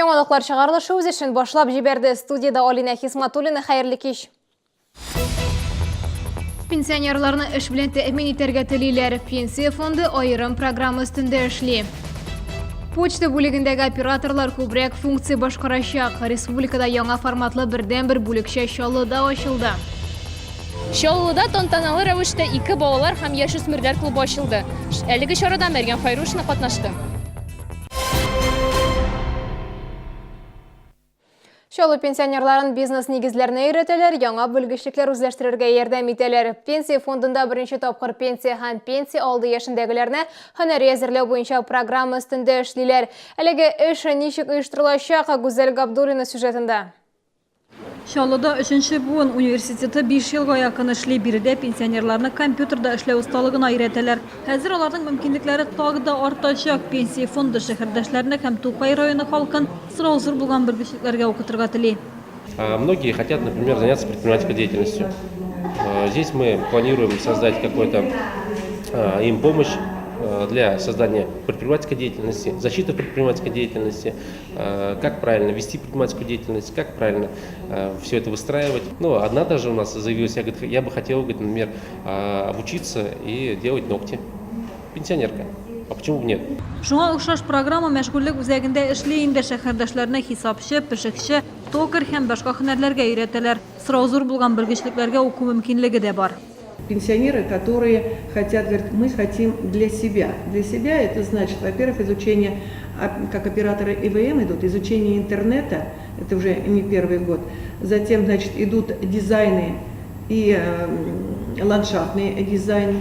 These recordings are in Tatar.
Яңалыклар чыгарылышы үз эшен башлап җибәрде. Студиядә Алинә Хисматуллина, хәерле кич. Пенсионерларны эш белән тәэмин итәргә телиләр. Пенсия фонды аерым программа өстендә эшли. Почта бүлегендәге операторлар күбрәк функция башкарачак. Республикада яңа форматлы бердәнбер бүлекчә Чаллыда ачылды. Чаллыда тантаналы рәвештә ике балалар һәм яшүсмерләр клубы ачылды. Әлеге чарада Мәрьям Фәйрушина катнашты. Чаллы пенсионерларын бизнес нигезләренә өйрәтәләр, яңа белгечлекләр үзләштерергә ярдәм итәләр. Пенсия фондында беренче тапкыр пенсия һәм пенсия алды яшендәгеләрне һөнәри әзерләү буенча программа өстендә эшлиләр. Әлеге эш ничек оештырылачак, Гүзәл Габдуллина сюжетында. Чаллыда өченче буын университеты биш елга якын эшли. Биредә пенсионерларны компьютерда эшләү осталыгына өйрәтәләр. Хәзер аларның мөмкинлекләре тагы да артачак. Пенсия фонды шәһәрдәшләрне һәм Тукай районы халкын сорау зур булган белгечлекләргә укытырга тели. Многие хотят, например, заняться предпринимательской деятельностью. Здесь мы планируем создать какой-то им помощь для создания предпринимательской деятельности, защиты предпринимательской деятельности, как правильно вести предпринимательскую деятельность, как правильно все это выстраивать. Ну, одна даже у нас заявилась, я, говорит, я бы хотела, говорит, например, обучиться и делать ногти. Пенсионерка. А почему бы нет? Шуңа охшаш программа мәшгульлек үзәгендә эшли инде. Шәһәрдәшләрне хисапчы, пешекче, токарь һәм башка һөнәрләргә өйрәтәләр. Сорау зур булган белгечлекләргә уку мөмкинлеге дә бар. Пенсионеры, которые хотят, говорят, мы хотим для себя. Для себя это значит, во-первых, изучение, как операторы ИВМ идут, изучение интернета, это уже не первый год. Затем, значит, идут дизайны и ландшафтный дизайн.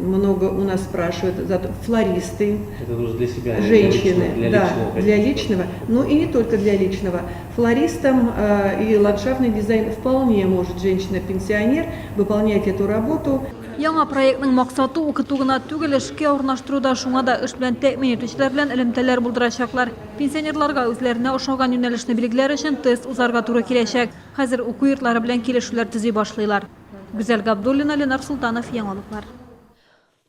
Много у нас спрашивают, зато флористы, Это уже для себя, женщины, для да, личного, для личного, ну и не только для личного. Флористам и ландшафтный дизайн вполне может женщина-пенсионер выполнять эту работу. Яңа проектның максаты укыту гына түгел, эшкә урнаштыру да, шуңа да эш белән тәэмин итүчеләр белән элемтәләр булдырачаклар. Пенсионерларга үзләренә ошаган юнәлешне билгеләр өчен тест узарга туры киләчәк. Хәзер уку йортлары белән килешүләр төзи башлыйлар. Гүзәл Габдуллина, Ленар Солтанов, Яңалыклар.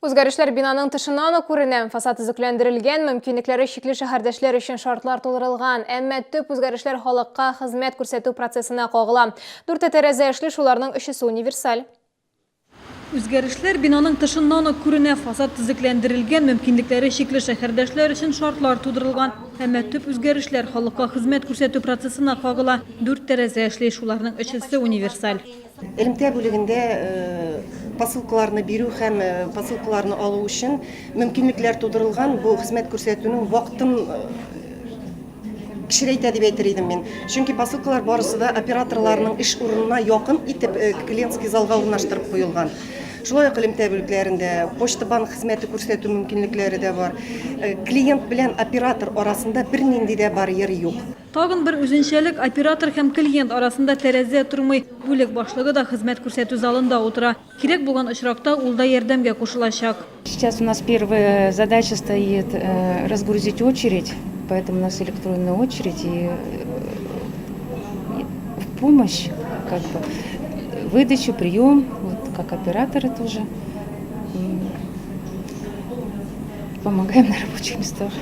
Үзгәрешләр бинаның тышыннан ук күренә. Фасад төзекләндерелгән, мөмкинлекләре чикле шәһәрдәшләр өчен шартлар тудырылган. Әмма төп үзгәрешләр халыкка хезмәт күрсәтү процессына кагыла. Дүрт тәрәзә эшли, шуларның өчесе универсаль. Үзгәрешләр бинаның тышыннан ук күренә. Фасад төзекләндерелгән, мөмкинлекләре чикле шәһәрдәшләр өчен шартлар тудырылган. Әмма төп үзгәрешләр халыкка хезмәт күрсәтү процессына кагыла. Дүрт тәрәзә эшли, шуларның өчесе универсаль. Элемтә бүлегендә посылкаларны бирү һәм посылкаларны алу өчен мөмкинлекләр тудырылган. Бу хезмәт күрсәтүнең вакытын кечерәйтә дип әйтер идем мин. Чөнки посылкалар барысы да операторларның эш урынына якын итеп клиентский залга урнаштырып куелган. Шулай ук элемтә бүлекләрендә почта банк хезмәте күрсәтү мөмкинлекләре дә бар. Клиент белән оператор арасында бернинди дә барьер юк. Тагын бер үзенчәлек, оператор һәм клиент арасында тәрәзә тормый. Бүлек башлыгы да хезмәт күрсәтү залында утыра. Кирәк булган очракта ул да ярдәмгә кушылачак. Сейчас у нас первая задача стоит разгрузить очередь, поэтому у нас электронная очередь и в помощь, как бы, выдачу, прием, вот как операторы тоже помогаем на рабочих местах.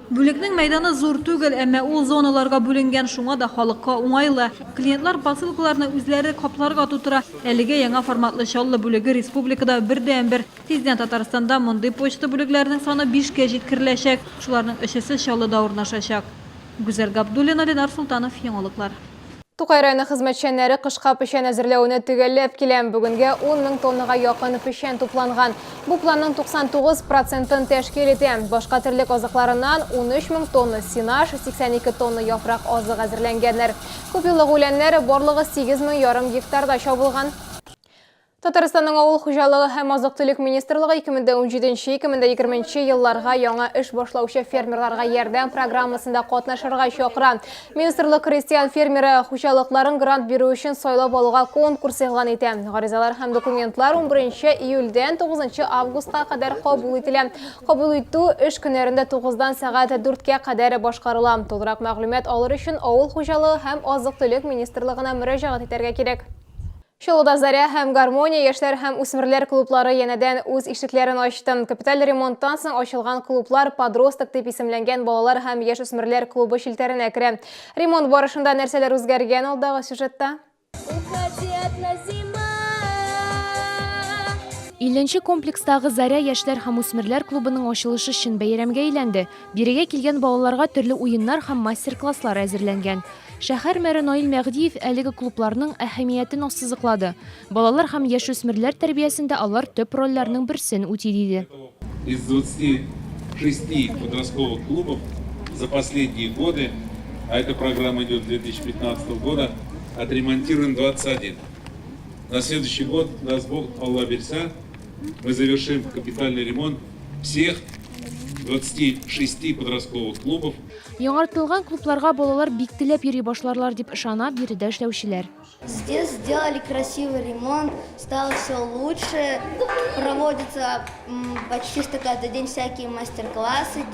Бүлекнең мәйданы зур түгел, әмма ул зоналарга бүленгән, шуңа да халыкка уңайлы. Клиентлар посылкаларны үзләре капларга тутыра. Әлегә яңа форматлы Чаллы бүлеге республикада бердәнбер. Тиздән Татарстанда мондый почта бүлекләренең саны бишкә җиткереләчәк. Шуларның өчесе Чаллыда урнашачак. Гүзәл Габдуллина, Ленар Солтанов, Яңалыклар. Тукай районы хезмәтчәннәре кышка печән әзерләүне төгәлләп килә. Бүгенгә 10 мең тоннага якын печән тупланган. Бу планның 99 процентын тәшкил итә. Башка терлек азыкларыннан 13 мең тонна сенаж, 82 тонна яфрак азык әзерләнгәннәр. Күпьеллык үләннәр барлыгы 8 мең ярым гектарда чабылган. Татарстанның Авыл хуҗалыгы һәм азык-төлек министрлыгы 2017-2020 елларга яңа эш башлаучы фермерларга ярдәм программасында катнашырга чакыра. Министрлык крестьян фермеры хуҗалыкларын грант бирү өчен сайлап алуга конкурс игълан итә. Гаризалар һәм документлар 11 июльдән 9 августка кадәр кабул ителә. Кабул итү эш көннәрендә 9-дан сәгать 4-кә кадәр башкарыла. Тулырак мәгълүмат алыр өчен Авыл хуҗалыгы һәм азык-төлек министрлыгына мөрәҗәгать итәргә кирәк. Чаллыда Заря һәм Гармония яшьләр һәм үсмерләр клублары янәдән үз ишекләрен ачты. Капиталь ремонттан соң ачылган клублар Подросток дип исемләнгән балалар һәм яшүсмерләр клубы челтәренә керә. Ремонт барышында нәрсәләр үзгәргән алдагы сюжетта? Уходи одна зима. Илленче комплекстагы Заря яшьләр һәм үсмерләр клубының ачылышы чын бәйрәмгә әйләнде. Бирегә килгән балаларга төрле уеннар һәм мастер-класслар әзерләнгән. Шәһәр мэры Наил Мәһдиев әлеге клубларның әһәмиятен ассызыклады. Балалар һәм яшүсмерләр тәрбиясендә алар төп рольләрнең берсен үти, диде. Из 26 подростковых клубов за последние годы, а эта программа идет с 2015 года, отремонтирован 21. На следующий год, даст Бог, Алла бирсә, мы завершим капитальный ремонт всех 26 подростковых клубов. Яңартылган клубларга балалар бик теләп йөри башларлар дип ышана биредә эшләүчеләр. Здесь сделали красивый ремонт, стало все лучше, проводятся почти что каждый день всякие мастер-классы.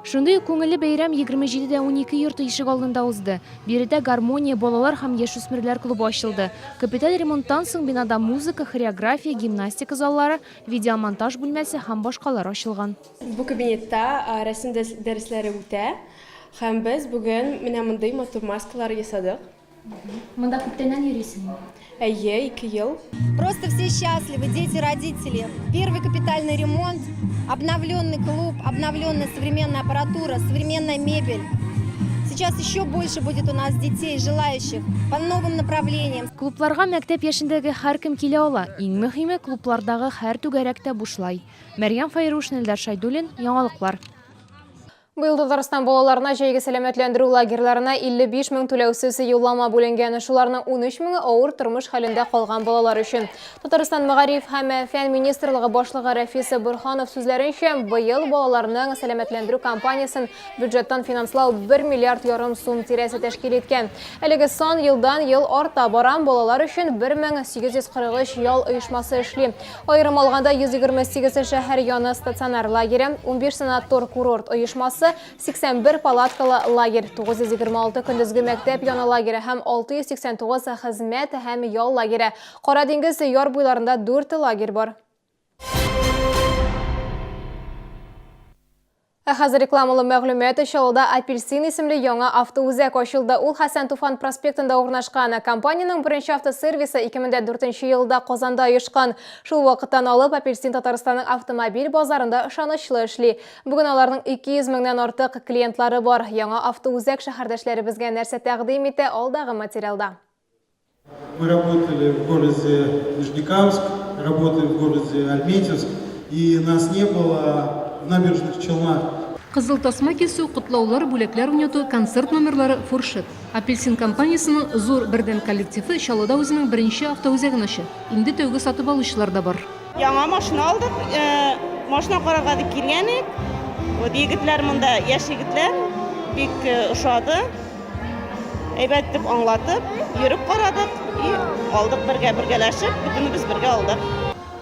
Шундый ук күңелле бәйрәм 27 дә 12 йорты ишегалдында узды. Биредә Гармония балалар һәм яшүсмерләр клубы ачылды. Капиталь ремонттан соң бинада музыка, хореография, гимнастика заллары, видеомонтаж бүлмәсе һәм башкалар ачылган. Бу кабинетта рәсем дәресләре үтә. Һәм без бүген менә мондый матур маскалар ясадык. Монда күптәннән йөрисеңме? Әйе, ике ел. Просто все счастливы, дети, родители. Первый капитальный ремонт, обновленный клуб, обновленная современная аппаратура, современная мебель. Сейчас еще больше будет у нас детей, желающих по новым направлениям. Клубларга мәктәп яшендәге һәркем килә ала. Иң мөһиме, клублардагы һәр түгәрәк тә бушлай. Мәрьям Фәйрушина, Илдар Шәйдуллин, Яңалыклар. Быел Татарстан балаларына җәйге сәламәтләндерү лагерьларына 55 мең түләүсез юллама бүленгән. Шуларның 13 меңе авыр тормыш хәлендә калган балалар өчен. Татарстан мәгариф һәм фән министрлыгы башлыгы Рәфис Борһанов сүзләренчә, быел балаларның сәламәтләндерү кампаниясен бюджеттан финанслау 1 миллиард ярым сум тирәсе тәшкил иткән. Әлеге сан елдан-ел арта бара. Балалар өчен 1843 ял оешмасы эшли. Аерым алганда, 128 шәһәр яны стационар лагере, 15 санатор-курорт оешмасы, 81 палаткалы лагерь, 926 көндезге мәктәп яны лагере һәм 689 хезмәт һәм ял лагере. Кара диңгез яр буйларында 4 лагерь бар. Ә хәзер рекламалы мәгълүмат Чаллыда Апельсин исемле яңа автоүзәк ачылды. Ул Хәсән Туфан проспектында урнашкан. Компаниянең беренче автосервисы 2004 елда Казанда оешкан. Шул вакыттан алып Апельсин Татарстанның автомобиль базарында ышанычлы эшли. Бүген аларның 200 меңнән артык клиентлары бар. Яңа автоүзәк шәһәрдәшләребезгә нәрсә тәкъдим итә, алдагы материалда. Мы работали в городе Нижнекамск, работали в городе Альметьевск, и нас не было в набережных Челнах. Кызыл тасма кисү, котлаулар, бүләкләр уйнату, концерт номерлары, фуршет. Апельсин компаниясенең зур бердәм коллективы Чаллыда үзенең беренче автоүзәген ача. Инде тәүге сатып алучылар да бар. Яңа машина алдык, машина карарга дип килгән идек. Вот егетләр монда, яшь егетләр, бик ошады. Әйбәт итеп аңлатып, йөреп карадык и алдык бергә бергәләшеп, бөтенебез бергә алдык.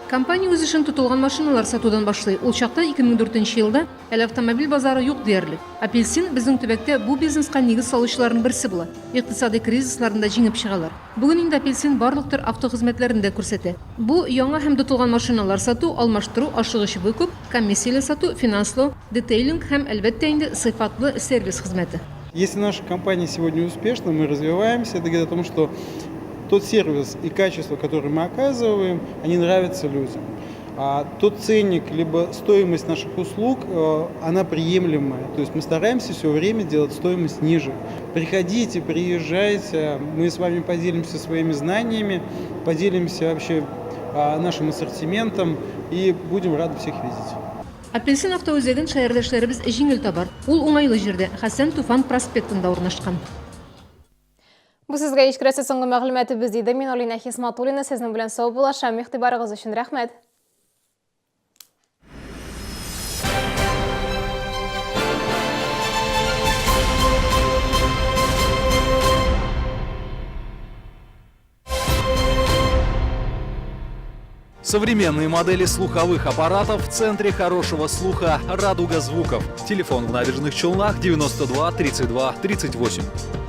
Компания үз эшен тотылган машиналар сатудан башлый. Ул чакта, 2004 нче елда, әле автомобиль базары юк диярлек. Апельсин безнең төбәктә бу бизнеска нигез салучыларның берсе була. Икътисадый кризисларны да җиңеп чыгалар. Бүген инде Апельсин барлык төр автохезмәтләрне дә күрсәтә. Бу, яңа һәм тотылган машиналар сату, алмаштыру, ашыгыч выкуп, комиссияле сату, финанслау, детейлинг һәм, әлбәттә инде, сыйфатлы сервис хезмәте. Если наша компания сегодня успешна, мы развиваемся, это говорит о том, что тот сервис и качество, которое мы оказываем, они нравятся людям. А тот ценник, либо стоимость наших услуг, э, она приемлемая. То есть мы стараемся все время делать стоимость ниже. Приходите, приезжайте, мы с вами поделимся своими знаниями, поделимся вообще а, нашим ассортиментом и будем рады всех видеть. Апельсин автоүзәген шәһәрдәшләребез җиңел табар. Ул уңайлы җирдә, Хәсән Туфан проспектында урнашкан. Бу сезгә ишкерәсе соңгы мәгълүматыбыз иде. Мин Алина Хисматуллина сезнең белән саубуллашам. Игътибарыгыз өчен рәхмәт. Современные модели слуховых аппаратов в центре хорошего слуха «Радуга звуков». Телефон в набережных Челнах 92 32 38.